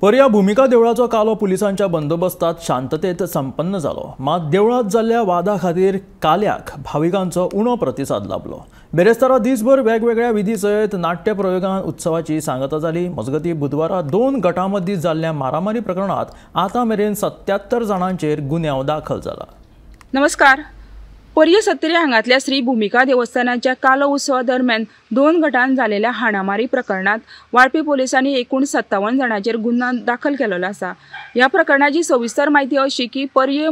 पर्या भूमिका देवळाचो कालो पुलिसांच्या बंदोबस्तात शांततेत संपन्न जालो। मात देवळात जाल्ल्या वादा खातीर काल्याक भाविकांचो उणो प्रतिसाद लाभलो। बेरेस्तारा दिसभर वेगवेगळ्या विधी सयत नाट्य प्रयोगान उत्सवाची सांगता जाली। मजगती बुधवारा दोन गटांमदीं जाल्ल्या मारामारी प्रकरणात आतां मेरेन 77 जाणांचेर गुन्यांव दाखल जाला। नमस्कार। पर्ये सत्तरी हांगातल्या श्री भूमिका देवस्थानाच्या कालो उत्सवा दरम्यान दोन गटान जालेल्या हाणामारी प्रकरणात वाळपी पोलिसांनी एकूण 57 जाणांचेर गुन्यांव दाखल केलेलो आसा। ह्या प्रकरणाची सविस्तर म्हायती अशी की पर्ये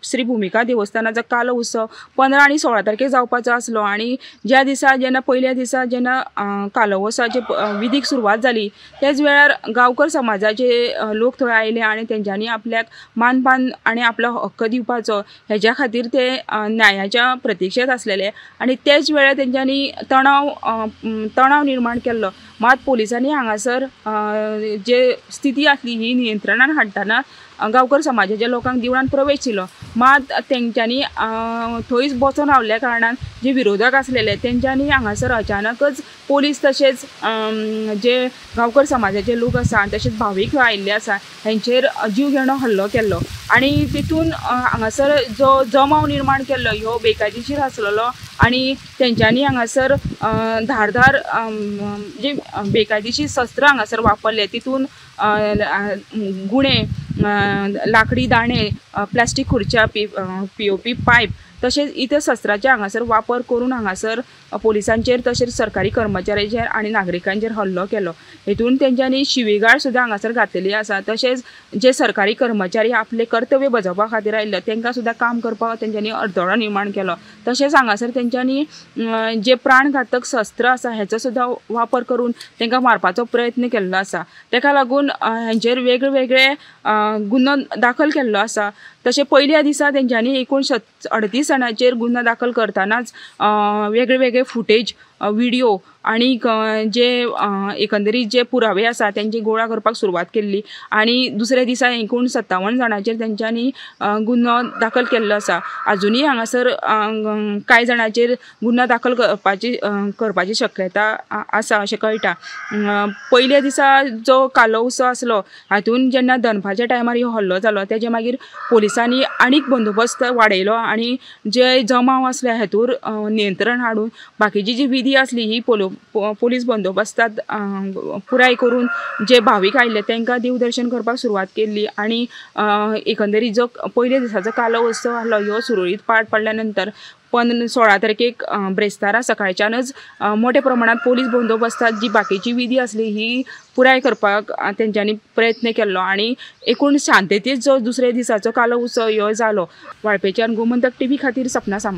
श्री भूमिका देवस्थानाचो कालो उत्सव 15 आनी 16 तारखेक जावपाचो आसलो आनी ज्या दिसा जेन्ना पयल्या दिसा जेन्ना कालो उत्सवाचे विधीक सुरवात जाली त्याच वेळार गांवकर समाजाचे लोक थंय आयले आनी तेंच्यांनी आपल्याक मानपान आनी आपलो हक्क दिवपाचो हेज्या खातीर ते न्यायाच्या प्रतिक्षेत आसलेले आनी त्याच वेळार तेंच्यांनी तणाव निर्माण केल्लो। मात पोलिसांनी हांगासर जे स्थिती आसली ही नियंत्रणान हाडटना गांवकर समाजाच्या लोकांक देवळान प्रवेश दिलो। मात तेंच्यांनी थंयच बसून रावल्ल्या कारणान जे विरोधक आसलेले तेंच्यांनी हांगासर अचानकच पोलीस तशेंच जे गांवकर समाजाचे लोक आसा तशेंच भावीक आयिल्ले आसा हेंचेर जीव घेणो हल्लो केल्लो आनी तितून हांगासर जो जमाव निर्माण केल्लो ह्यो बेकायदेशीर आसलेलो आनी तेंच्यांनी हांगासर धारदार जे बेकायदेशीर शस्त्र हांगासर वापरले तितून गुणे, लाकडी दाणे, प्लास्टीक खुर्च्या, POP pipe तशेंच इतर शस्त्राचे हांगासर वापर करून हांगासर पोलिसांचेर तशेंच सरकारी कर्मचाऱ्यांचेर आनी नागरिकांचेर हल्लो केलो। हेतून तेंच्यांनी शिवीगाळ सुद्दां हांगासर घातलेली आसा। तशेंच जे सरकारी कर्मचारी आपले कर्तव्य बजावपा खातीर आयिल्ले तेंकां सुद्दां काम करपाक तेंच्यांनी अडथळो निर्माण केलो। तशेंच हांगासर तेंच्यांनी जे प्राणघातक शस्त्र आसा हेचो सुद्दां वापर करून तेंकां मारपाचो प्रयत्न केल्लो आसा। तेका लागून हेंचेर वेगळे गुन्हो दाखल केल्लो आसा। तशें पयल्या दिसा तेंच्यांनी एकूण 38 जाणांचेर गुन्यांव दाखल करतनाच वेगळे वेगळे फुटेज, व्हिडिओ आनी जे एकंदरीत जे पुरावे आसा तेंचे गोळा करपाक सुरवात केल्ली आनी दुसऱ्या दिसा एकूण 57 जाणांचेर तेंच्यांनी गुन्यांव दाखल केल्लो आसा। आजुनूय हांगासर कांय जाणांचेर गुन्यांव दाखल करपाची शक्यता आसा अशें कळटा। पयल्या दिसा जो कालो उत्सव आसलो हातून जेन्ना दनपारच्या टायमार ह्यो हल्लो जालो तेजे मागीर पोलिसांनी आनीक बंदोबस्त वाडयलो आनी जे जमाव आसले हेतूर नियंत्रण हाडून बाकीची जी विधी आसली ही पोलीस बंदोबस्तात पुराय करून जे भावीक आयिल्ले तेंकां देवदर्शन करपाक सुरवात केल्ली आनी एकंदरीत जो पयल्या दिसाचो कालो उत्सव आसलो ह्यो सुरळीत पार पडल्या नंतर 16 तारखेक ब्रेस्तारा सकाळच्यानच मोठ्या प्रमाणात पोलीस बंदोबस्तात जी बाकीची विधी आसली ही पुराय करपाक तेंच्यांनी प्रयत्न केल्लो आनी एकूण शांततेत जो दुसऱ्या दिसाचो कालो उत्सव ह्यो जालो। वाळपेच्यान गोमंतक टीव्ही खातीर सपना सामंत।